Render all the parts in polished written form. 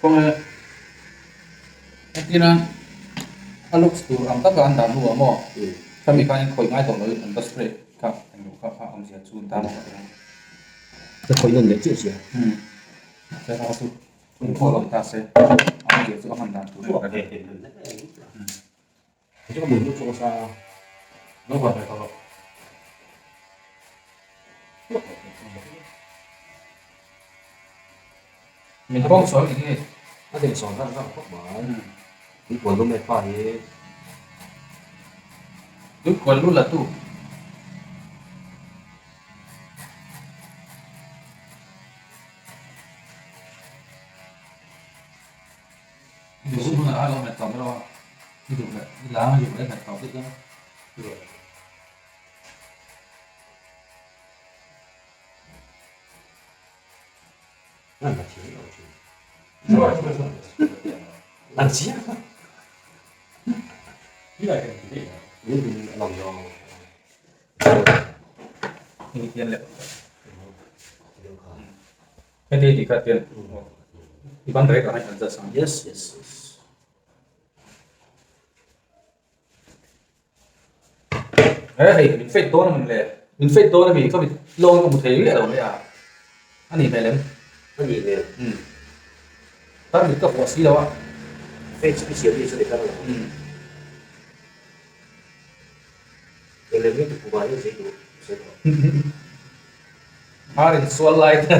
Khawnge hetina a looks tur ang taka an dah hnuah maw khami khan in khawih ngai tawh loin an va spray kha englo kha kha awmzia chu an tan tawh ang. Ka khawih nawn leh chiah sia. Chuan a chu inkhawh awm ta se a awmzia chu a hman dan tur in ka ring. Chu ka mut chu sa lo huan ve tawh lo. Min pawng sawi ni hi. A den sawn ran ran khawp mai. Tui kual lu mek pa hi. Tui kual lu la tu. I duh hun ah a lo met tawh mai lo a, i duh leh i lang i duh leh met tawh daih dawn a. An la thiam lo thin. An chiang a. Min a lang zawng. Ni hian leh. Heti ti kha tian i ban rek ang an adjust ang. Yes, yes, yes. He hei min fate dawn a min le. Min fate dawn a mi ka mit lawng ka hmu thei miah lo mai a. A ni hmel em? A ni hmel. Um. Tar mit ka vuah si lo a. Fate special hi chu ni kar lo. Um. Englem hi tupu ba hi zei duh zei duh. Har in sual lai te.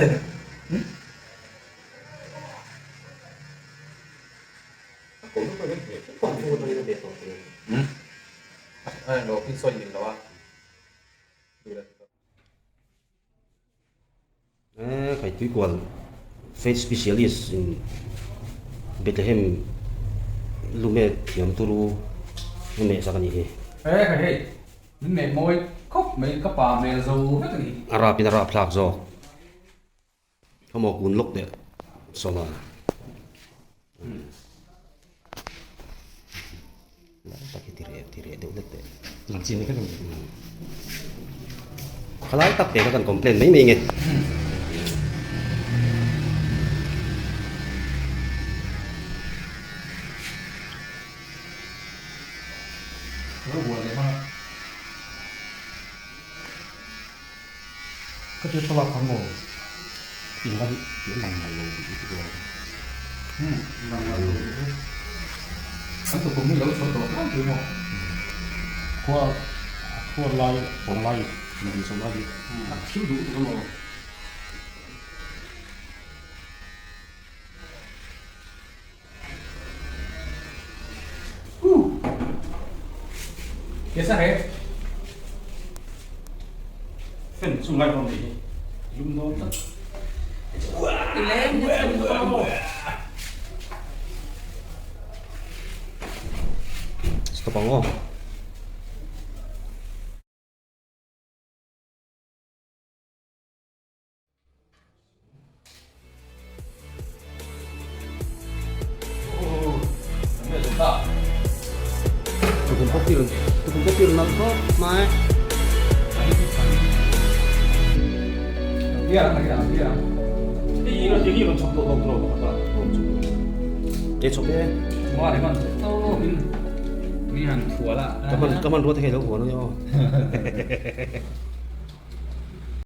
Kai tuikual faith specialist in Bethlehem lume thiam turu a meh sak a nih hi. He hei hei min meh mawi khawp mai ka pa hmel zo vek a ni. A rap in a rap thlak zawk. Khawmaw kun lawk teh sawma. Lai tak hi ti reh ti reh deuh hlek teh. Lang chin kha kan khalai tak te kha kan complain mai mai nge. Ka tia thlalak kha maw in la hi a lang ngai lo tih chu ka Umm lang ngai lo tih chu an tukum hi lo chho tawh tlangpui pui maw khua khua lai awm lai in sawm lai hi a thil duh duh maw. Kesa he. Fan chu ngai dawn nih hi. Lum dawn tlat. Stop ang aw. Tukum pawh tir tukum pawh tir nalh khawp mai. E chhawp e. Ka hman ka hman ruat hei lo huan a ni aw.